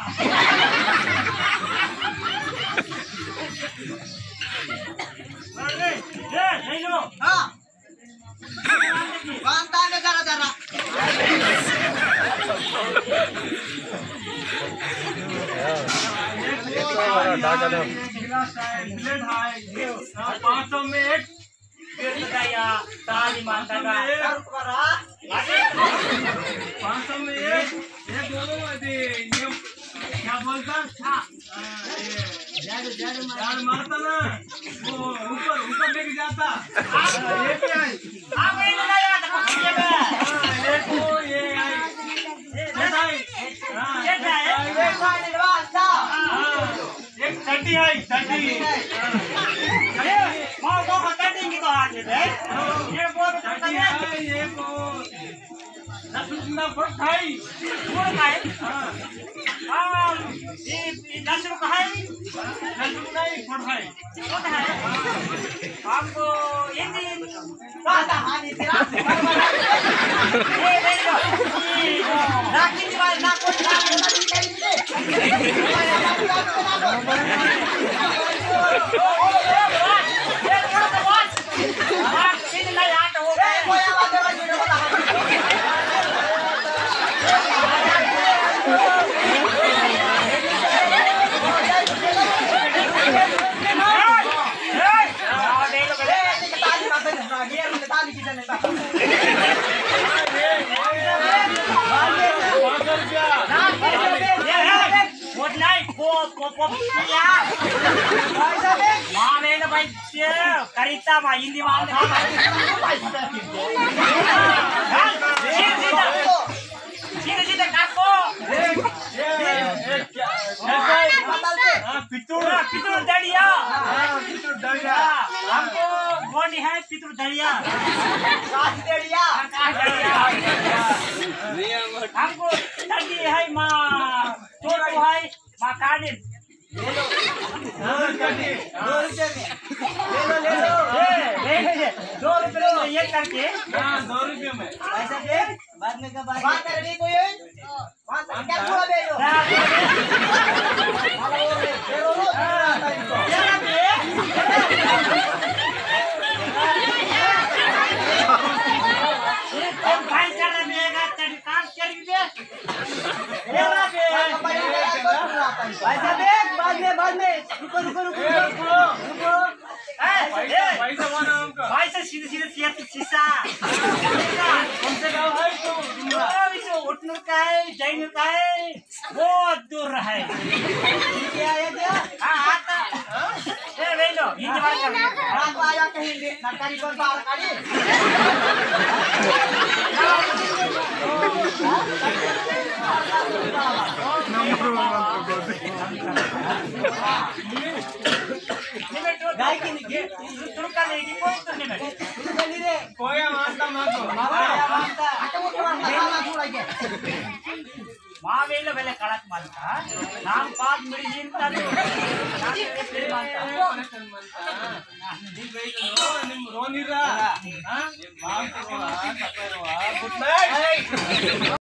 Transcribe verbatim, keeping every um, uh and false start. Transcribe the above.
अरे, ए, हेलो। हाँ। बांधता है जरा, जरा। पाँच सौ में एक। ताली मारता का। पाँच सौ में एक, एक बोलो मत, ये क्या बोलता? हाँ, ये झाड़, झाड़ मार-, झाड़ मारता ना, वो ऊपर, ऊपर लेके जाता। आप, ये क्या है? आप ये नहीं लगा था, कुछ ये है। हाँ, ये तो ये है। ये है। हाँ, ये है। ये है। हाँ। एक चड्डी है, चड्डी। ये, माँ को बता देंगे तो आज, है? ये वो चड्डी है, ये वो दस रुपये का फट है। फट है? हाँ। हाँ, ये, ये दस रुपये है। दस रुपये नहीं, फट है। फट है। आपको ये नहीं करिता मा हिंदी वाले। सीधे सीधे काको। हाँ, पितुर। हाँ, पितुर दड़िया। हाँ, पितुर दड़िया। हाँ, हमको गोंडी है पितुर दड़िया। काशी दड़िया। हाँ, काशी दड़िया। हमको दड़ी है माँ, चोटू है माँ, कानिन। हाँ, दड़ी। दो रुपये में। ले लो, ले लो। ए, ले, ले, ले। दो रुपये में ये करके। हाँ, दो रुपये में। पैसा दे। बाद में का बात? बात करनी कोई है? बात क्या बोला दे दो? भाई कर रहे हैं, काम कर दे। भाई साहब, एक बाद में, बाद में। रुको, रुको, रुको, रुको। रुको। ए, पैसा, ए। पैसा बना हमका। भाई से सीधे, सीधे, सीधे, सीसा। कौन से गाँव है तू? ओ, इसे उठनूर का है, जैनूर का है, बहुत दूर है। क्या है क्या? हाँ, आता। हाँ? ए, वेलो, हिंदी बात कर। रात को आया कहीं दे, ना करी कोई बाहर काढ़ी। गाय की नहीं, तुम का लेगी, कोई तो नहीं बैठे। कोई मानता मत हो। मावा या मानता। मावेला वेले कड़क मानता, नाम पाद मिर्जिन ता तो। नाम तेरे मानता। निम रोनी रा। हाँ? मानता, गुड नाइट।